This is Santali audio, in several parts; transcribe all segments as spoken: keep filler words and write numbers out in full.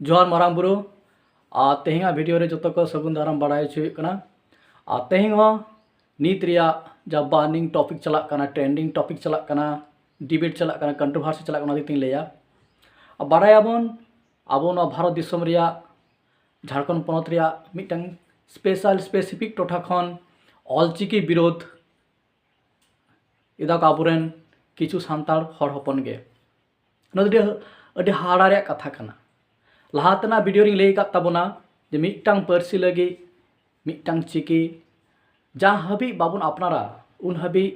ᱡᱚᱦᱟᱨ ᱢᱟᱨᱟᱝ ᱵᱩᱨᱩ᱾ ᱟᱨ ᱛᱮᱦᱮᱧᱟᱜ ᱵᱷᱤᱰᱤᱭᱳ ᱨᱮ ᱡᱚᱛᱚ ᱠᱚ ᱥᱟᱹᱜᱩᱱ ᱫᱟᱨᱟᱢ ᱵᱟᱲᱟᱭ ᱦᱚᱪᱚᱭᱮᱫ ᱠᱟᱱᱟ᱾ ᱟᱨ ᱛᱮᱦᱮᱧ ᱦᱚᱸ ᱱᱤᱛ ᱨᱮᱭᱟᱜ ᱡᱟ ᱵᱟᱨᱱᱤᱝ ᱴᱚᱯᱤᱠ ᱪᱟᱞᱟᱜ ᱠᱟᱱᱟ, ᱴᱨᱮᱱᱰᱤᱝ ᱴᱚᱯᱤᱠ ᱪᱟᱞᱟᱜ ᱠᱟᱱᱟ, ᱰᱤᱵᱮᱴ ᱪᱟᱞᱟᱜ ᱠᱟᱱᱟ, ᱠᱚᱱᱴᱨᱳᱵᱷᱟᱨᱥᱤ ᱪᱟᱞᱟᱜ ᱠᱟᱱᱟ, ᱚᱱᱟ ᱤᱫᱤ ᱛᱮᱧ ᱞᱟᱹᱭᱟ᱾ ᱟᱨ ᱵᱟᱲᱟᱭᱟᱵᱚᱱ, ᱟᱵᱚ ᱱᱚᱣᱟ ᱵᱷᱟᱨᱚᱛ ᱫᱤᱥᱚᱢ ᱨᱮᱭᱟᱜ ᱡᱷᱟᱲᱠᱷᱚᱸᱰ ᱯᱚᱱᱚᱛ ᱨᱮᱭᱟᱜ ᱢᱤᱫᱴᱟᱝ ᱥᱯᱮᱥᱟᱞ, ᱥᱯᱮᱥᱤᱯᱷᱤᱠ ᱴᱚᱴᱷᱟ ᱠᱷᱚᱱ ᱚᱞᱪᱤᱠᱤ ᱵᱤᱨᱳᱫᱷ ᱮᱫᱟ ᱠᱚ ᱟᱵᱚᱨᱮᱱ ᱠᱤᱪᱷᱩ ᱥᱟᱱᱛᱟᱲ ᱦᱚᱲ ᱦᱚᱯᱚᱱ ᱜᱮ᱾ ᱱᱚᱣᱟ ᱫᱚ ᱟᱹᱰᱤ, ᱟᱹᱰᱤ ᱦᱟᱦᱟᱲᱟ ᱨᱮᱭᱟᱜ ᱠᱟᱛᱷᱟ ᱠᱟᱱᱟ᱾ ᱞᱟᱦᱟ ᱛᱮᱱᱟᱜ ᱵᱷᱤᱰᱤᱭᱳ ᱨᱤᱧ ᱞᱟᱹᱭ ᱟᱠᱟᱫ ᱛᱟᱵᱚᱱᱟ ᱡᱮ ᱢᱤᱫᱴᱟᱝ ᱯᱟᱹᱨᱥᱤ ᱞᱟᱹᱜᱤᱫ ᱢᱤᱫᱴᱟᱝ ᱪᱤᱠᱤ ᱡᱟᱦᱟᱸ ᱦᱟᱹᱵᱤᱡ ᱵᱟᱵᱚᱱ ᱟᱯᱱᱟᱨᱟ, ᱩᱱ ᱦᱟᱹᱵᱤᱡ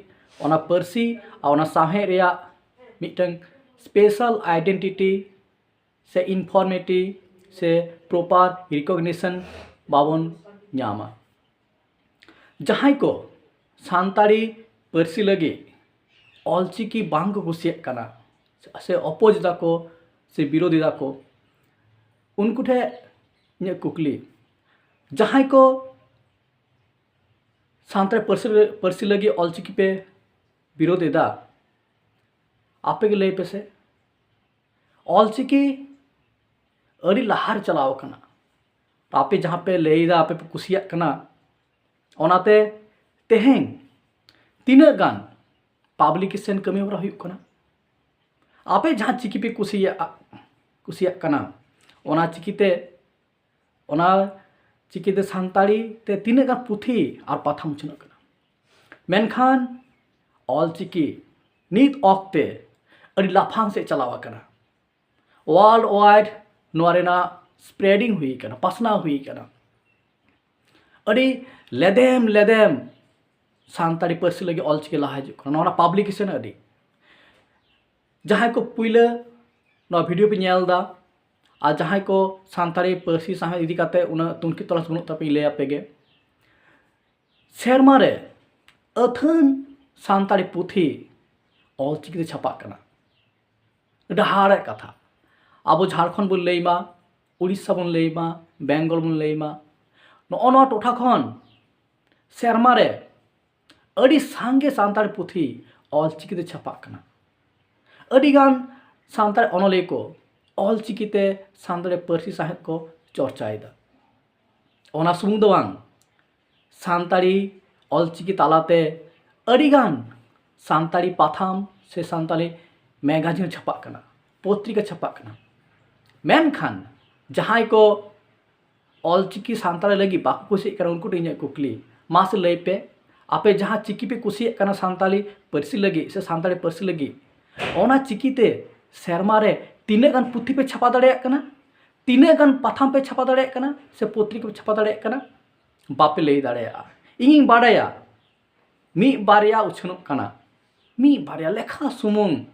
ᱚᱱᱟ ᱯᱟᱹᱨᱥᱤ ᱟᱨ ᱚᱱᱟ ᱥᱟᱶᱦᱮᱫ ᱨᱮᱭᱟᱜ ᱢᱤᱫᱴᱟᱝ ᱥᱯᱮᱥᱟᱞ ᱟᱭᱰᱮᱱᱴᱤᱴᱤ ᱥᱮ ᱤᱱᱯᱷᱚᱨᱢᱮᱴᱤ ᱥᱮ ᱯᱨᱚᱯᱟᱨ ᱨᱤᱠᱚᱜᱱᱤᱥᱚᱱ ᱵᱟᱵᱚᱱ ᱧᱟᱢᱟ᱾ ᱡᱟᱦᱟᱸᱭ ᱠᱚ ᱥᱟᱱᱛᱟᱲᱤ ᱯᱟᱹᱨᱥᱤ ᱞᱟᱹᱜᱤᱫ ᱚᱞᱪᱤᱠᱤ ᱵᱟᱝ ᱠᱚ ᱠᱩᱥᱤᱭᱟᱜ ᱠᱟᱱᱟ ᱥᱮ ᱚᱯᱳᱡᱽ ᱫᱟᱠᱚ ᱥᱮ ᱵᱤᱨᱳᱫᱷ ᱫᱟᱠᱚ, ᱩᱱᱠᱩ ᱴᱷᱮᱱ ᱤᱧᱟᱹᱜ ᱠᱩᱠᱞᱤ, ᱡᱟᱦᱟᱸᱭ ᱠᱚ ᱥᱟᱱᱛᱟᱲᱤ ᱯᱟᱹᱨᱥᱤ, ᱯᱟᱹᱨᱥᱤ ᱞᱟᱹᱜᱤᱫ ᱚᱞᱪᱤᱠᱤ ᱯᱮ ᱵᱤᱨᱳᱫᱷ ᱮᱫᱟ, ᱟᱯᱮ ᱜᱮ ᱞᱟᱹᱭ ᱯᱮᱥᱮ, ᱚᱞᱪᱤᱠᱤ ᱟᱹᱰᱤ ᱞᱟᱦᱟ ᱨᱮ ᱪᱟᱞᱟᱣ ᱟᱠᱟᱱᱟ᱾ ᱟᱯᱮ ᱡᱟᱦᱟᱸ ᱯᱮ ᱞᱟᱹᱭ ᱮᱫᱟ, ᱟᱯᱮ ᱯᱮ ᱠᱩᱥᱤᱭᱟᱜ ᱠᱟᱱᱟ, ᱚᱱᱟᱛᱮ ᱛᱮᱦᱮᱧ ᱛᱤᱱᱟᱹᱜ ᱜᱟᱱ ᱯᱟᱵᱽᱞᱤᱠᱮᱥᱚᱱ ᱠᱟᱹᱢᱤ ᱦᱚᱨᱟ ᱦᱩᱭᱩᱜ ᱠᱟᱱᱟ? ᱟᱯᱮ ᱡᱟᱦᱟᱸ ᱪᱤᱠᱤ ᱯᱮ ᱠᱩᱥᱤᱭᱟᱜᱼᱟ, ᱠᱩᱥᱤᱭᱟᱜ ᱠᱟᱱᱟ, ᱚᱱᱟ ᱪᱤᱠᱤᱛᱮ, ᱚᱱᱟ ᱪᱤᱠᱤᱛᱮ ᱥᱟᱱᱛᱟᱲᱤ ᱛᱮ ᱛᱤᱱᱟᱹᱜ ᱜᱟᱱ ᱯᱩᱛᱷᱤ ᱟᱨ ᱯᱟᱛᱷᱟᱢ ᱩᱪᱷᱟᱹᱱᱚᱜ ᱠᱟᱱᱟ? ᱢᱮᱱᱠᱷᱟᱱ ᱚᱞᱪᱤᱠᱤ ᱱᱤᱛ ᱚᱠᱛᱮ ᱟᱹᱰᱤ ᱞᱟᱯᱷᱟᱝ ᱥᱮᱫ ᱪᱟᱞᱟᱣ ᱟᱠᱟᱱᱟ᱾ ᱣᱟᱨᱞᱰ ᱣᱟᱭᱤᱰ ᱱᱚᱣᱟ ᱨᱮᱱᱟᱜ ᱥᱯᱨᱮᱰᱤᱝ ᱦᱩᱭ ᱟᱠᱟᱱᱟ, ᱯᱟᱥᱱᱟᱣ ᱦᱩᱭ ᱟᱠᱟᱱᱟ᱾ ᱟᱹᱰᱤ ᱞᱮᱫᱮᱢ ᱞᱮᱫᱮᱢ ᱥᱟᱱᱛᱟᱲᱤ ᱯᱟᱹᱨᱥᱤ ᱞᱟᱹᱜᱤᱫ ᱚᱞᱪᱤᱠᱤ ᱞᱟᱦᱟ ᱦᱤᱡᱩᱜ ᱠᱟᱱᱟ᱾ ᱱᱚᱣᱟ ᱨᱮᱱᱟᱜ ᱯᱟᱵᱽᱞᱤᱠᱮᱥᱚᱱ ᱟᱹᱰᱤ, ᱡᱟᱦᱟᱸᱭ ᱠᱚ ᱯᱩᱭᱞᱟᱹ ᱱᱚᱣᱟ ᱵᱷᱤᱰᱤᱭᱳ ᱯᱮ ᱧᱮᱞ ᱮᱫᱟ ᱟᱨ ᱡᱟᱦᱟᱸᱭ ᱠᱚ ᱥᱟᱱᱛᱟᱲᱤ ᱯᱟᱹᱨᱥᱤ ᱥᱟᱶᱦᱮᱫ ᱤᱫᱤ ᱠᱟᱛᱮ ᱩᱱᱟᱹᱜ ᱛᱩᱱᱠᱷᱤ ᱛᱚᱞᱟᱥ ᱵᱟᱹᱱᱩᱜ ᱛᱟᱯᱮ, ᱤᱧ ᱞᱟᱹᱭ ᱟᱯᱮ ᱜᱮ, ᱥᱮᱨᱢᱟ ᱨᱮ ᱟᱹᱛᱷᱟᱹᱱ ᱥᱟᱱᱛᱟᱲᱤ ᱯᱩᱛᱷᱤ ᱚᱞᱪᱤᱠᱤ ᱛᱮ ᱪᱷᱟᱯᱟᱜ ᱠᱟᱱᱟ᱾ ᱟᱹᱰᱤ ᱦᱟᱦᱟᱲᱟᱜ ᱠᱟᱛᱷᱟ᱾ ᱟᱵᱚ ᱡᱷᱟᱲᱠᱷᱚᱸᱰ ᱵᱚᱱ ᱞᱟᱹᱭ ᱢᱟ, ᱩᱲᱤᱥᱥᱟ ᱵᱚᱱ ᱞᱟᱹᱭ ᱢᱟ, ᱵᱮᱝᱜᱚᱞ ᱵᱚᱱ ᱞᱟᱹᱭ ᱢᱟ, ᱱᱚᱜᱼᱚ ᱱᱚᱣᱟ ᱴᱚᱴᱷᱟ ᱠᱷᱚᱱ ᱥᱮᱨᱢᱟ ᱨᱮ ᱟᱹᱰᱤ ᱥᱟᱸᱜᱮ ᱥᱟᱱᱛᱟᱲᱤ ᱯᱩᱛᱷᱤ ᱚᱞᱪᱤᱠᱤ ᱛᱮ ᱪᱷᱟᱯᱟᱜ ᱠᱟᱱᱟ᱾ ᱟᱹᱰᱤᱜᱟᱱ ᱥᱟᱱᱛᱟᱲ ᱚᱱᱚᱞᱤᱭᱟᱹ ᱠᱚ ᱚᱞᱪᱤᱠᱤ ᱛᱮ ᱥᱟᱱᱛᱟᱲᱤ ᱯᱟᱹᱨᱥᱤ ᱥᱟᱶᱦᱮᱫ ᱠᱚ ᱪᱚᱨᱪᱟᱭᱮᱫᱟ᱾ ᱚᱱᱟ ᱥᱩᱢᱩᱝ ᱫᱚ ᱵᱟᱝ, ᱥᱟᱱᱛᱟᱲᱤ ᱚᱞᱪᱤᱠᱤ ᱛᱟᱞᱟᱛᱮ ᱟᱹᱰᱤᱜᱟᱱ ᱥᱟᱱᱛᱟᱲᱤ ᱯᱟᱛᱷᱟᱢ ᱥᱮ ᱥᱟᱱᱛᱟᱲᱤ ᱢᱮᱜᱟᱡᱤᱱ ᱪᱷᱟᱯᱟᱜ ᱠᱟᱱᱟ, ᱯᱚᱛᱨᱤᱠᱟ ᱪᱷᱟᱯᱟᱜ ᱠᱟᱱᱟ᱾ ᱢᱮᱱᱠᱷᱟᱱ ᱡᱟᱦᱟᱸᱭ ᱠᱚ ᱚᱞᱪᱤᱠᱤ ᱥᱟᱱᱛᱟᱲᱤ ᱞᱟᱹᱜᱤᱫ ᱵᱟᱠᱚ ᱠᱩᱥᱤᱭᱟᱜ ᱠᱟᱱᱟ, ᱩᱱᱠᱩ ᱴᱷᱮᱱ ᱤᱧᱟᱹᱜ ᱠᱩᱠᱞᱤ, ᱢᱟᱥᱮ ᱞᱟᱹᱭ ᱯᱮ, ᱟᱯᱮ ᱡᱟᱦᱟᱸ ᱪᱤᱠᱤ ᱯᱮ ᱠᱩᱥᱤᱭᱟᱜ ᱠᱟᱱᱟ ᱥᱟᱱᱛᱟᱲᱤ ᱯᱟᱹᱨᱥᱤ ᱞᱟᱹᱜᱤᱫ ᱥᱮ ᱥᱟᱱᱛᱟᱲᱤ ᱯᱟᱹᱨᱥᱤ ᱞᱟᱹᱜᱤᱫ, ᱚᱱᱟ ᱪᱤᱠᱤ ᱛᱮ ᱥᱮᱨᱢᱟ ᱨᱮ ᱛᱤᱱᱟᱹᱜ ᱜᱟᱱ ᱯᱩᱛᱷᱤ ᱯᱮ ᱪᱷᱟᱯᱟ ᱫᱟᱲᱮᱭᱟᱜ ᱠᱟᱱᱟ, ᱛᱤᱱᱟᱹᱜ ᱜᱟᱱ ᱯᱟᱛᱷᱟᱢ ᱯᱮ ᱪᱷᱟᱯᱟ ᱫᱟᱲᱮᱭᱟᱜ ᱠᱟᱱᱟ ᱥᱮ ᱯᱚᱛᱨᱤᱠᱟ ᱯᱮ ᱪᱷᱟᱯᱟ ᱫᱟᱲᱮᱭᱟᱜ ᱠᱟᱱᱟ? ᱵᱟᱯᱮ ᱞᱟᱹᱭ ᱫᱟᱲᱮᱭᱟᱜᱼᱟ᱾ ᱤᱧᱤᱧ ᱵᱟᱰᱟᱭᱟ ᱢᱤᱫ ᱵᱟᱨᱭᱟ ᱩᱪᱷᱟᱹᱱᱚᱜ ᱠᱟᱱᱟ, ᱢᱤᱫ ᱵᱟᱨᱭᱟ ᱞᱮᱠᱷᱟ ᱥᱩᱢᱩᱝ,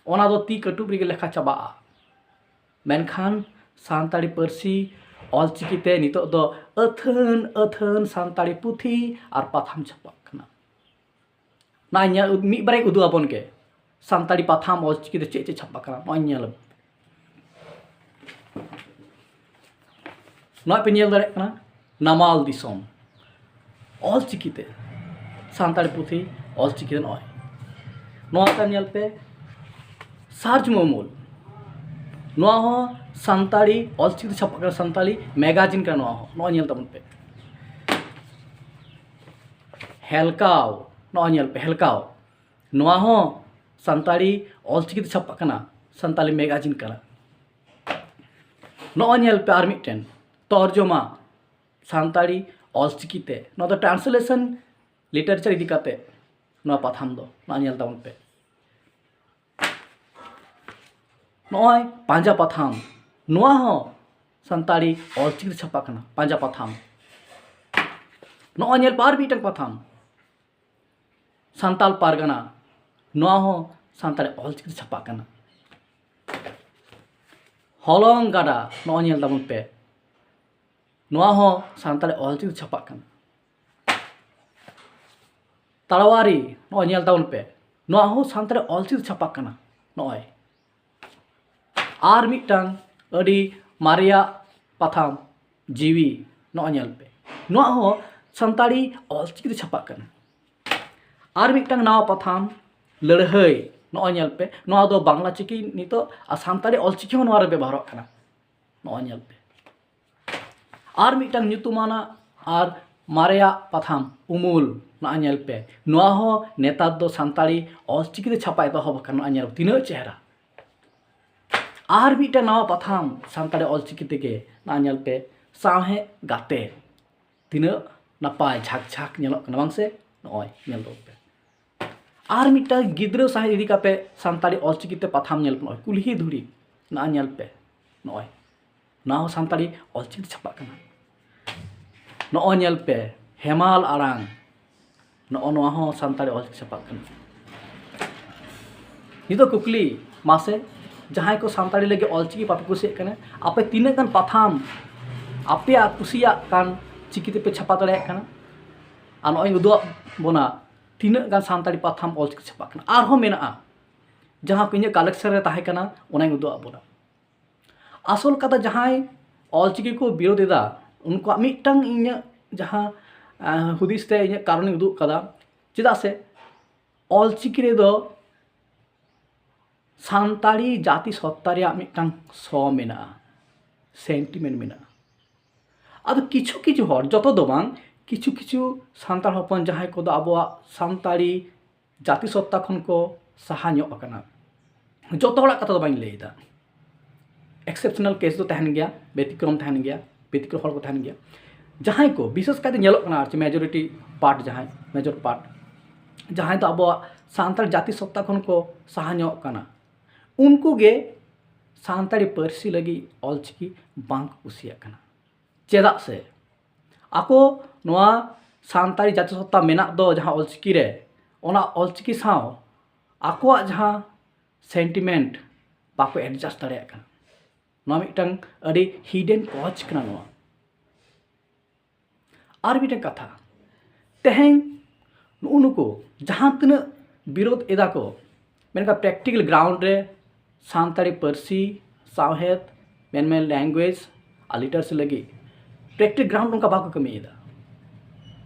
ᱚᱱᱟ ᱫᱚ ᱛᱤ ᱠᱟᱹᱴᱩᱵ ᱨᱮᱜᱮ ᱞᱮᱠᱷᱟ ᱪᱟᱵᱟᱜᱼᱟ᱾ ᱢᱮᱱᱠᱷᱟᱱ ᱥᱟᱱᱛᱟᱲᱤ ᱯᱟᱹᱨᱥᱤ ᱚᱞᱪᱤᱠᱤ ᱛᱮ ᱱᱤᱛᱚᱜ ᱫᱚ ᱟᱹᱛᱷᱟᱹᱱ ᱟᱹᱛᱷᱟᱹᱱ ᱥᱟᱱᱛᱟᱲᱤ ᱯᱩᱛᱷᱤ ᱟᱨ ᱯᱟᱛᱷᱟᱢ ᱪᱷᱟᱯᱟᱜ ᱠᱟᱱᱟ᱾ ᱱᱚᱜᱼᱚᱭ ᱧᱮᱞ, ᱢᱤᱫ ᱵᱟᱨᱭᱟᱧ ᱩᱫᱩᱜ ᱟᱵᱚᱱ ᱜᱮ, ᱥᱟᱱᱛᱟᱲᱤ ᱯᱟᱛᱷᱟᱢ ᱚᱞᱪᱤᱠᱤ ᱛᱮ ᱪᱮᱫ ᱪᱮᱫ ᱪᱷᱟᱯᱟᱜ ᱠᱟᱱᱟ, ᱱᱚᱜᱼᱚᱭ ᱧᱮᱞ ᱟᱵᱚᱱ᱾ ᱱᱚᱜᱼᱚᱭ ᱯᱮ ᱧᱮᱞ ᱫᱟᱲᱮᱭᱟᱜ ᱠᱟᱱᱟ, ᱱᱟᱢᱟᱞ ᱫᱤᱥᱚᱢ ᱚᱞᱪᱤᱠᱤ ᱛᱮ ᱥᱟᱱᱛᱟᱲᱤ ᱯᱩᱛᱷᱤ ᱚᱞᱪᱤᱠᱤ ᱛᱮ ᱱᱚᱜᱼᱚᱭ ᱱᱚᱣᱟ ᱯᱮ ᱧᱮᱞ ᱯᱮ, ᱥᱟᱨᱡᱚᱢ ᱩᱢᱩᱞ, ᱱᱚᱣᱟ ᱦᱚᱸ ᱥᱟᱱᱛᱟᱲᱤ ᱚᱞᱪᱤᱠᱤ ᱛᱮ ᱪᱷᱟᱯᱟᱜ ᱠᱟᱱᱟ, ᱥᱟᱱᱛᱟᱲᱤ ᱢᱮᱜᱟᱡᱤᱱ ᱠᱟᱱᱟ ᱱᱚᱣᱟ ᱦᱚᱸ᱾ ᱱᱚᱜᱼᱚᱭ ᱧᱮᱞ ᱛᱟᱵᱚᱱ ᱯᱮ, ᱦᱮᱞᱠᱟᱣ, ᱱᱚᱜᱼᱚᱭ ᱧᱮᱞ ᱯᱮ, ᱦᱮᱞᱠᱟᱣ, ᱱᱚᱣᱟ ᱦᱚᱸ ᱥᱟᱱᱛᱟᱲᱤ ᱚᱞᱪᱤᱠᱤ ᱛᱮ ᱪᱷᱟᱯᱟᱜ ᱠᱟᱱᱟ, ᱥᱟᱱᱛᱟᱲᱤ ᱢᱮᱜᱟᱡᱤᱱ ᱠᱟᱱᱟ᱾ ᱱᱚᱜᱼᱚᱭ ᱧᱮᱞ ᱯᱮ ᱟᱨ ᱢᱤᱫᱴᱮᱱ, ᱛᱚᱨᱡᱚᱢᱟ, ᱥᱟᱱᱛᱟᱲᱤ ᱚᱞᱪᱤᱠᱤ ᱛᱮ᱾ ᱱᱚᱣᱟ ᱫᱚ translation literature ᱤᱫᱤ ᱠᱟᱛᱮ ᱱᱚᱣᱟ ᱯᱟᱛᱷᱟᱢ ᱫᱚ᱾ ᱱᱚᱣᱟ ᱧᱮᱞ ᱛᱟᱵᱚᱱ ᱯᱮ, ᱱᱚᱜᱼᱚᱭ ᱯᱟᱸᱡᱟ ᱯᱟᱛᱷᱟᱢ, ᱱᱚᱣᱟ ᱦᱚᱸ ᱥᱟᱱᱛᱟᱲᱤ ᱚᱞᱪᱤᱠᱤ ᱛᱮ ᱪᱷᱟᱯᱟ ᱠᱟᱱᱟ, ᱯᱟᱸᱡᱟ ᱯᱟᱛᱷᱟᱢ᱾ ᱱᱚᱜᱼᱚᱭ ᱧᱮᱞ ᱯᱮ ᱟᱨ ᱢᱤᱫᱴᱟᱝ ᱯᱟᱛᱷᱟᱢ, ᱥᱟᱱᱛᱟᱲ ᱯᱟᱨᱜᱟᱱᱟ, ᱱᱚᱣᱟ ᱦᱚᱸ ᱥᱟᱱᱛᱟᱲᱤ ᱚᱞᱪᱤᱠᱤ ᱛᱮ ᱪᱷᱟᱯᱟᱜ ᱠᱟᱱᱟ᱾ ᱦᱚᱞᱚᱝ ᱜᱟᱰᱟ, ᱱᱚᱜᱼᱚᱭ ᱧᱮᱞ ᱛᱟᱵᱚᱱ ᱯᱮ, ᱱᱚᱣᱟ ᱦᱚᱸ ᱥᱟᱱᱛᱟᱲᱤ ᱚᱞᱪᱤᱠᱤ ᱛᱮ ᱪᱷᱟᱯᱟᱜ ᱠᱟᱱᱟ᱾ ᱛᱟᱲᱣᱟᱨᱤ, ᱱᱚᱜᱼᱚᱭ ᱧᱮᱞ ᱛᱟᱵᱚᱱ ᱯᱮ, ᱱᱚᱣᱟ ᱦᱚᱸ ᱥᱟᱱᱛᱟᱲᱤ ᱚᱞᱪᱤᱠᱤ ᱛᱮ ᱪᱷᱟᱯᱟᱜ ᱠᱟᱱᱟ᱾ ᱱᱚᱜᱼᱚᱭ ᱟᱨ ᱢᱤᱫᱴᱟᱝ ᱟᱹᱰᱤ ᱢᱟᱨᱮᱭᱟᱜ ᱯᱟᱛᱷᱟᱢ, ᱡᱤᱣᱤ, ᱱᱚᱜᱼᱚᱭ ᱧᱮᱞ ᱯᱮ, ᱱᱚᱣᱟ ᱦᱚᱸ ᱥᱟᱱᱛᱟᱲᱤ ᱚᱞᱪᱤᱠᱤ ᱛᱮ ᱪᱷᱟᱯᱟᱜ ᱠᱟᱱᱟ᱾ ᱟᱨ ᱢᱤᱫᱴᱟᱝ ᱱᱟᱣᱟ ᱯᱟᱛᱷᱟᱢ, ᱞᱟᱹᱲᱦᱟᱹᱭ, ᱱᱚᱜᱼᱚᱭ ᱧᱮᱞ ᱯᱮ, ᱱᱚᱣᱟ ᱫᱚ ᱵᱟᱝᱞᱟ ᱪᱤᱠᱤ ᱱᱤᱛᱚᱜ, ᱟᱨ ᱥᱟᱱᱛᱟᱲᱤ ᱚᱞᱪᱤᱠᱤ ᱦᱚᱸ ᱱᱚᱣᱟ ᱨᱮ ᱵᱮᱵᱚᱦᱟᱨᱚᱜ ᱠᱟᱱᱟ᱾ ᱱᱚᱜᱼᱚᱭ ᱧᱮᱞ ᱯᱮ, ᱟᱨ ᱢᱤᱫᱴᱟᱝ ᱧᱩᱛᱩᱢᱟᱱᱟᱜ ᱟᱨ ᱢᱟᱨᱮᱭᱟᱜ ᱯᱟᱛᱷᱟᱢ ᱩᱢᱩᱞ, ᱱᱚᱜᱼᱚᱭ ᱧᱮᱞ ᱯᱮ, ᱱᱚᱣᱟ ᱦᱚᱸ ᱱᱮᱛᱟᱨ ᱫᱚ ᱥᱟᱱᱛᱟᱲᱤ ᱚᱞᱪᱤᱠᱤ ᱛᱮ ᱪᱷᱟᱯᱟ ᱮᱛᱚᱦᱚᱵ ᱟᱠᱟᱱᱟ᱾ ᱱᱚᱜᱼᱚᱭ ᱧᱮᱞ ᱯᱮ, ᱛᱤᱱᱟᱹᱜ ᱪᱮᱦᱨᱟ᱾ ᱟᱨ ᱢᱤᱫᱴᱟᱝ ᱱᱟᱣᱟ ᱯᱟᱛᱷᱟᱢ ᱥᱟᱱᱛᱟᱲᱤ ᱚᱞᱪᱤᱠᱤ ᱛᱮᱜᱮ, ᱱᱚᱜᱼᱚᱭ ᱧᱮᱞ ᱯᱮ, ᱥᱟᱶᱦᱮᱫ ᱜᱟᱛᱮ, ᱛᱤᱱᱟᱹᱜ ᱱᱟᱯᱟᱭ ᱡᱷᱟᱠ ᱡᱷᱟᱠ ᱧᱮᱞᱚᱜ ᱠᱟᱱᱟ, ᱵᱟᱝ ᱥᱮ? ᱱᱚᱜᱼᱚᱭ ᱧᱮᱞ ᱛᱟᱵᱚᱱ ᱯᱮ᱾ ᱟᱨ ᱢᱤᱫᱴᱟᱝ ᱜᱤᱫᱽᱨᱟᱹ ᱥᱟᱶᱦᱮᱫ ᱤᱫᱤ ᱠᱟᱛᱮ ᱥᱟᱱᱛᱟᱲᱤ ᱚᱞᱪᱤᱠᱤ ᱛᱮ ᱯᱟᱛᱷᱟᱢ ᱧᱮᱞ ᱯᱮ, ᱱᱚᱜᱼᱚᱭ ᱠᱩᱞᱦᱤ ᱫᱷᱩᱲᱤ, ᱱᱚᱜᱼᱚᱭ ᱧᱮᱞ ᱯᱮ, ᱱᱚᱜᱼᱚᱭ ᱱᱚᱣᱟ ᱦᱚᱸ ᱥᱟᱱᱛᱟᱲᱤ ᱚᱞᱪᱤᱠᱤ ᱛᱮ ᱪᱷᱟᱯᱟᱜ ᱠᱟᱱᱟ᱾ ᱱᱚᱜᱼᱚᱭ ᱧᱮᱞ ᱯᱮ, ᱦᱮᱢᱟᱞ ᱟᱲᱟᱝ, ᱱᱚᱜᱼᱚ ᱱᱚᱣᱟ ᱦᱚᱸ ᱥᱟᱱᱛᱟᱲᱤ ᱚᱞᱪᱤᱠᱤ ᱪᱷᱟᱯᱟᱜ ᱠᱟᱱᱟ᱾ ᱱᱤᱛᱚᱜ ᱠᱩᱠᱞᱤ, ᱢᱟᱥᱮ, ᱡᱟᱦᱟᱸᱭ ᱠᱚ ᱥᱟᱱᱛᱟᱲᱤ ᱞᱟᱹᱜᱤᱫ ᱚᱞᱪᱤᱠᱤ ᱵᱟᱯᱮ ᱠᱩᱥᱤᱭᱟᱜ ᱠᱟᱱᱟ, ᱟᱯᱮ ᱛᱤᱱᱟᱹᱜ ᱜᱟᱱ ᱯᱟᱛᱷᱟᱢ ᱟᱯᱮᱭᱟᱜ ᱠᱩᱥᱤᱭᱟᱜ ᱠᱟᱱ ᱪᱤᱠᱤ ᱛᱮᱯᱮ ᱪᱷᱟᱯᱟ ᱫᱟᱲᱮᱭᱟᱜ ᱠᱟᱱᱟ? ᱟᱨ ᱱᱚᱜᱼᱚᱭ ᱩᱫᱩᱜ ᱟᱫ ᱵᱚᱱᱟ ᱛᱤᱱᱟᱹᱜ ᱜᱟᱱ ᱥᱟᱱᱛᱟᱲᱤ ᱯᱟᱛᱷᱟᱢ ᱚᱞᱪᱤᱠᱤ ᱪᱷᱟᱯᱟᱜ ᱠᱟᱱᱟ᱾ ᱟᱨᱦᱚᱸ ᱢᱮᱱᱟᱜᱼᱟ, ᱡᱟᱦᱟᱸ ᱠᱚ ᱤᱧᱟᱹᱜ ᱠᱟᱞᱮᱠᱥᱚᱱ ᱨᱮ ᱛᱟᱦᱮᱸ ᱠᱟᱱᱟ, ᱚᱱᱟᱧ ᱩᱫᱩᱜ ᱟᱫ ᱵᱚᱱᱟ᱾ ᱟᱥᱚᱞ ᱠᱟᱛᱷᱟ, ᱡᱟᱦᱟᱸᱭ ᱚᱞᱪᱤᱠᱤ ᱠᱚ ᱵᱤᱨᱳᱫ ᱮᱫᱟ, ᱩᱱᱠᱩᱣᱟᱜ ᱢᱤᱫᱴᱟᱝ ᱤᱧᱟᱹᱜ ᱡᱟᱦᱟᱸ, ᱟᱸ, ᱦᱩᱫᱤᱥ ᱛᱮ ᱤᱧᱟᱹᱜ ᱠᱟᱨᱚᱱᱤᱧ ᱩᱫᱩᱜ ᱠᱟᱫᱟ᱾ ᱪᱮᱫᱟᱜ ᱥᱮ ᱚᱞᱪᱤᱠᱤ ᱨᱮᱫᱚ ᱥᱟᱱᱛᱟᱲᱤ ᱡᱟᱹᱛᱤ ᱥᱚᱛᱛᱟ ᱨᱮᱭᱟᱜ ᱢᱤᱫᱴᱟᱝ ᱥᱚ ᱢᱮᱱᱟᱜᱼᱟ, ᱥᱮᱱᱴᱤᱢᱮᱱᱴ ᱢᱮᱱᱟᱜᱼᱟ᱾ ᱟᱫᱚ ᱠᱤᱪᱷᱩ ᱠᱤᱪᱷᱩ ᱦᱚᱲ, ᱡᱚᱛᱚ ᱫᱚ ᱵᱟᱝ, ᱠᱤᱪᱷᱩ ᱠᱤᱪᱷᱩ ᱥᱟᱱᱛᱟᱲ ᱦᱚᱯᱚᱱ ᱡᱟᱦᱟᱸᱭ ᱠᱚᱫᱚ ᱟᱵᱚᱣᱟᱜ ᱥᱟᱱᱛᱟᱲᱤ ᱡᱟᱹᱛᱤ ᱥᱚᱛᱛᱟ ᱠᱷᱚᱱ ᱠᱚ ᱥᱟᱦᱟ ᱧᱚᱜ ᱟᱠᱟᱱᱟ, ᱡᱚᱛᱚ ᱦᱚᱲᱟᱜ ᱠᱟᱛᱷᱟ ᱫᱚ ᱵᱟᱹᱧ ᱞᱟᱹᱭ ᱮᱫᱟ, ᱮᱠᱥᱮᱯᱥᱚᱱᱟᱞ ᱠᱮᱥ ᱫᱚ ᱛᱟᱦᱮᱱ ᱜᱮᱭᱟ, ᱵᱮᱛᱤᱠᱨᱚᱢ ᱛᱟᱦᱮᱱ ᱜᱮᱭᱟ, ᱵᱮᱛᱤᱠᱨᱚᱢ ᱦᱚᱲ ᱠᱚ ᱛᱟᱦᱮᱱ ᱜᱮᱭᱟ᱾ ᱡᱟᱦᱟᱸᱭ ᱠᱚ, ᱵᱤᱥᱮᱥ ᱠᱟᱭᱛᱮ ᱧᱮᱞᱚᱜ ᱠᱟᱱᱟ ᱟᱨ ᱪᱮᱫ, ᱢᱮᱡᱚᱨᱤᱴᱤ ᱯᱟᱨᱴ, ᱡᱟᱦᱟᱸᱭ ᱢᱮᱡᱚᱨ ᱯᱟᱨᱴ, ᱡᱟᱦᱟᱸᱭ ᱫᱚ ᱟᱵᱚᱣᱟᱜ ᱥᱟᱱᱛᱟᱲ ᱡᱟᱹᱛᱤ ᱥᱚᱛᱛᱟ ᱠᱷᱚᱱ ᱠᱚ ᱥᱟᱦᱟ ᱧᱚᱜ ᱠᱟᱱᱟ, ᱩᱱᱠᱩ ᱜᱮ ᱥᱟᱱᱛᱟᱲᱤ ᱯᱟᱹᱨᱥᱤ ᱞᱟᱹᱜᱤᱫ ᱚᱞᱪᱤᱠᱤ ᱵᱟᱝ ᱠᱚ ᱠᱩᱥᱤᱭᱟᱜ ᱠᱟᱱᱟ᱾ ᱪᱮᱫᱟᱜ ᱥᱮ ᱟᱠᱚ ᱱᱚᱣᱟ ᱥᱟᱱᱛᱟᱲᱤ ᱡᱟᱹᱛᱤ ᱥᱚᱛᱛᱟ ᱢᱮᱱᱟᱜ ᱫᱚ ᱡᱟᱦᱟᱸ ᱚᱞᱪᱤᱠᱤ ᱨᱮ, ᱚᱱᱟ ᱚᱞᱪᱤᱠᱤ ᱥᱟᱶ ᱟᱠᱚᱣᱟᱜ ᱡᱟᱦᱟᱸ ᱥᱮᱱᱴᱤᱢᱮᱱᱴ ᱵᱟᱠᱚ ᱮᱰᱡᱟᱥᱴ ᱫᱟᱲᱮᱭᱟᱜ ᱠᱟᱱᱟ᱾ ᱱᱚᱣᱟ ᱢᱤᱫᱴᱟᱝ ᱟᱹᱰᱤ ᱦᱤᱰᱮᱱ ᱠᱚᱡᱽ ᱠᱟᱱᱟ ᱱᱚᱣᱟ᱾ ᱟᱨ ᱢᱤᱫᱴᱟᱝ ᱠᱟᱛᱷᱟ, ᱛᱮᱦᱮᱧ ᱱᱩᱜᱼᱩ ᱱᱩᱠᱩ ᱡᱟᱦᱟᱸ ᱛᱤᱱᱟᱹᱜ ᱵᱤᱨᱳᱫ ᱮᱫᱟ ᱠᱚ, ᱢᱮᱱᱠᱷᱟᱱ ᱯᱨᱮᱠᱴᱤᱠᱮᱞ ᱜᱨᱟᱣᱩᱱᱰ ᱨᱮ ᱥᱟᱱᱛᱟᱲᱤ ᱯᱟᱹᱨᱥᱤ, ᱥᱟᱶᱦᱮᱫ, ᱢᱮᱱᱢᱮ ᱞᱮᱝᱜᱩᱭᱮᱡᱽ ᱟᱨ ᱞᱤᱴᱟᱨᱮᱥᱤ ᱞᱟᱹᱜᱤᱫ ᱯᱨᱮᱠᱴᱤᱠᱮᱞ ᱜᱨᱟᱣᱩᱱᱰ ᱚᱱᱠᱟ ᱵᱟᱠᱚ ᱠᱟᱹᱢᱤᱭᱮᱫᱟ᱾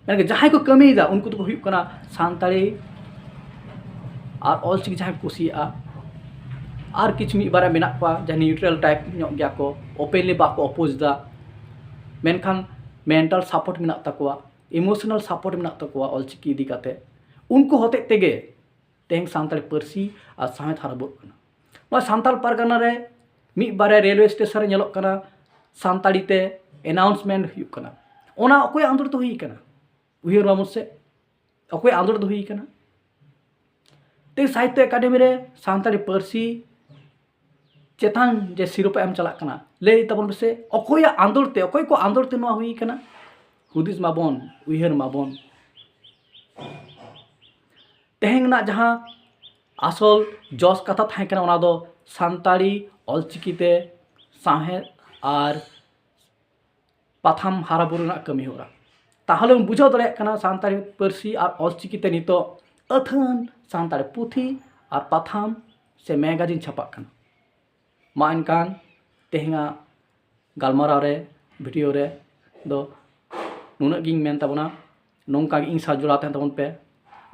ᱢᱮᱱᱠᱷᱟᱱ ᱡᱟᱦᱟᱸᱭ ᱠᱚ ᱠᱟᱹᱢᱤᱭᱮᱫᱟ, ᱩᱱᱠᱩ ᱫᱚᱠᱚ ᱦᱩᱭᱩᱜ ᱠᱟᱱᱟ ᱥᱟᱱᱛᱟᱲᱤ ᱟᱨ ᱚᱞᱪᱤᱠᱤ ᱡᱟᱦᱟᱸᱭ ᱠᱚ ᱠᱩᱥᱤᱭᱟᱜᱼᱟ, ᱟᱨ ᱠᱤᱪᱷᱩ ᱢᱤᱫ ᱵᱟᱨᱭᱟ ᱢᱮᱱᱟᱜ ᱠᱚᱣᱟ ᱡᱟᱦᱟᱸᱭ ᱱᱤᱭᱩᱴᱨᱟᱞ ᱴᱟᱭᱤᱯ ᱧᱚᱜ ᱜᱮᱭᱟ ᱠᱚ, ᱳᱯᱮᱱᱞᱤ ᱵᱟᱠᱚ ᱚᱯᱳᱡᱽ ᱫᱟ, ᱢᱮᱱᱠᱷᱟᱱ ᱢᱮᱱᱴᱟᱞ ᱥᱟᱯᱳᱨᱴ ᱢᱮᱱᱟᱜ ᱛᱟᱠᱚᱣᱟ, ᱤᱢᱳᱥᱚᱱᱟᱞ ᱥᱟᱯᱳᱨᱴ ᱢᱮᱱᱟᱜ ᱛᱟᱠᱚᱣᱟ ᱚᱞᱪᱤᱠᱤ ᱤᱫᱤ ᱠᱟᱛᱮ, ᱩᱱᱠᱩ ᱦᱚᱛᱮᱡ ᱛᱮᱜᱮ ᱛᱮᱦᱮᱧ ᱥᱟᱱᱛᱟᱲᱤ ᱯᱟᱹᱨᱥᱤ ᱟᱨ ᱥᱟᱶᱦᱮᱫ ᱦᱟᱨᱟ ᱵᱩᱨᱩᱜ ᱠᱟᱱᱟ᱾ ᱱᱚᱣᱟ ᱥᱟᱱᱛᱟᱲ ᱯᱟᱨᱜᱟᱱᱟ ᱨᱮ ᱢᱤᱫ ᱵᱟᱨᱭᱟ ᱨᱮᱞᱣᱮ ᱥᱴᱮᱥᱚᱱ ᱨᱮ ᱧᱮᱞᱚᱜ ᱠᱟᱱᱟ, ᱥᱟᱱᱛᱟᱲᱤ ᱛᱮ ᱮᱱᱟᱣᱩᱱᱥᱢᱮᱱᱴ ᱦᱩᱭᱩᱜ ᱠᱟᱱᱟ᱾ ᱚᱱᱟ ᱚᱠᱚᱭᱟᱜ ᱟᱸᱫᱳᱲ ᱛᱮ ᱦᱩᱭ ᱠᱟᱱᱟ? ᱩᱭᱦᱟᱹᱨ ᱢᱟᱵᱚᱱ ᱥᱮ, ᱚᱠᱚᱭᱟᱜ ᱟᱸᱫᱳᱲ ᱛᱮ ᱦᱩᱭ ᱠᱟᱱᱟ? ᱛᱮᱦᱮᱧ ᱥᱟᱦᱤᱛᱛᱚ ᱮᱠᱟᱰᱮᱢᱤ ᱨᱮ ᱥᱟᱱᱛᱟᱲᱤ ᱯᱟᱹᱨᱥᱤ ᱪᱮᱛᱟᱱ ᱡᱮ ᱥᱤᱨᱳᱯᱟ ᱮᱢ ᱪᱟᱞᱟᱜ ᱠᱟᱱᱟ, ᱞᱟᱹᱭ ᱛᱟᱵᱚᱱ ᱯᱮᱥᱮ, ᱚᱠᱚᱭᱟᱜ ᱟᱸᱫᱳᱲ ᱛᱮ, ᱚᱠᱚᱭ ᱠᱚ ᱟᱸᱫᱳᱲ ᱛᱮ ᱱᱚᱣᱟ ᱦᱩᱭ ᱠᱟᱱᱟ? ᱦᱩᱫᱤᱥ ᱢᱟᱵᱚᱱ, ᱩᱭᱦᱟᱹᱨ ᱢᱟᱵᱚᱱ᱾ ᱛᱮᱦᱮᱧ ᱨᱮᱱᱟᱜ ᱡᱟᱦᱟᱸ ᱟᱥᱚᱞ ᱡᱚᱥ ᱠᱟᱛᱷᱟ ᱛᱟᱦᱮᱸ ᱠᱟᱱᱟ, ᱚᱱᱟ ᱫᱚ ᱥᱟᱱᱛᱟᱲᱤ ᱚᱞᱪᱤᱠᱤ ᱛᱮ ᱥᱟᱶᱦᱮᱫ ᱟᱨ ᱯᱟᱛᱷᱟᱢ ᱦᱟᱨᱟ ᱵᱩᱨᱩ ᱨᱮᱱᱟᱜ ᱠᱟᱹᱢᱤ ᱦᱚᱨᱟ᱾ ᱛᱟᱦᱚᱞᱮ ᱵᱚᱱ ᱵᱩᱡᱷᱟᱹᱣ ᱫᱟᱲᱮᱭᱟᱜ ᱠᱟᱱᱟ ᱥᱟᱱᱛᱟᱲᱤ ᱯᱟᱹᱨᱥᱤ ᱟᱨ ᱚᱞᱪᱤᱠᱤ ᱛᱮ ᱱᱤᱛᱚᱜ ᱟᱹᱛᱷᱟᱹᱱ ᱥᱟᱱᱛᱟᱲᱤ ᱯᱩᱛᱷᱤ ᱟᱨ ᱯᱟᱛᱷᱟᱢ ᱥᱮ ᱢᱮᱜᱟᱡᱤᱱ ᱪᱷᱟᱯᱟᱜ ᱠᱟᱱᱟ᱾ ᱢᱟ ᱮᱱᱠᱷᱟᱱ ᱛᱮᱦᱮᱧᱟᱜ ᱜᱟᱞᱢᱟᱨᱟᱣ ᱨᱮ, ᱵᱷᱤᱰᱤᱭᱳ ᱨᱮ ᱫᱚ ᱱᱩᱱᱟᱹᱜ ᱜᱤᱧ ᱢᱮᱱ ᱛᱟᱵᱚᱱᱟ᱾ ᱱᱚᱝᱠᱟ ᱜᱮ ᱤᱧ ᱥᱟᱶ ᱡᱚᱲᱟᱣ ᱛᱟᱦᱮᱱ ᱛᱟᱵᱚᱱ ᱯᱮ᱾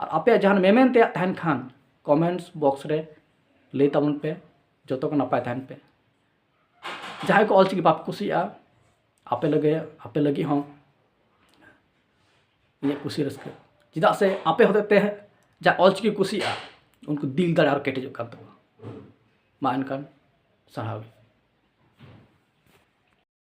ᱟᱨ ᱟᱯᱮᱭᱟᱜ ᱡᱟᱦᱟᱱ ᱢᱮᱢᱮᱱ ᱛᱮᱭᱟᱜ ᱛᱟᱦᱮᱱ ᱠᱷᱟᱱ, ᱠᱚᱢᱮᱱᱴᱥ ᱵᱚᱠᱥ ᱨᱮ ᱞᱟᱹᱭ ᱛᱟᱵᱚᱱ ᱯᱮ᱾ ᱡᱚᱛᱚ ᱠᱚ ᱱᱟᱯᱟᱭ ᱛᱟᱦᱮᱱ ᱯᱮ᱾ ᱡᱟᱦᱟᱸᱭ ᱠᱚ ᱚᱞᱪᱤᱠᱤ ᱵᱟᱯᱮ ᱠᱩᱥᱤᱭᱟᱜᱼᱟ, ᱟᱯᱮ ᱞᱟᱹᱜᱤᱫ, ᱟᱯᱮ ᱞᱟᱹᱜᱤᱫ ᱦᱚᱸ ᱤᱧᱟᱹᱜ ᱠᱩᱥᱤ ᱨᱟᱹᱥᱠᱟᱹ᱾ ᱪᱮᱫᱟᱜ ᱥᱮ ᱟᱯᱮ ᱦᱚᱛᱮᱡ ᱛᱮ ᱡᱟ ᱚᱞᱪᱤᱠᱤ ᱠᱩᱥᱤᱭᱟᱜᱼᱟ, ᱩᱱᱠᱩ ᱫᱤᱞ ᱫᱟᱲᱮ ᱟᱨᱚ ᱠᱮᱴᱮᱡᱚᱜ ᱠᱟᱱ ᱛᱟᱠᱚᱣᱟ᱾ ᱢᱟ ᱮᱱᱠᱷᱟᱱ ᱥᱟᱨᱦᱟᱣ ᱜᱮ᱾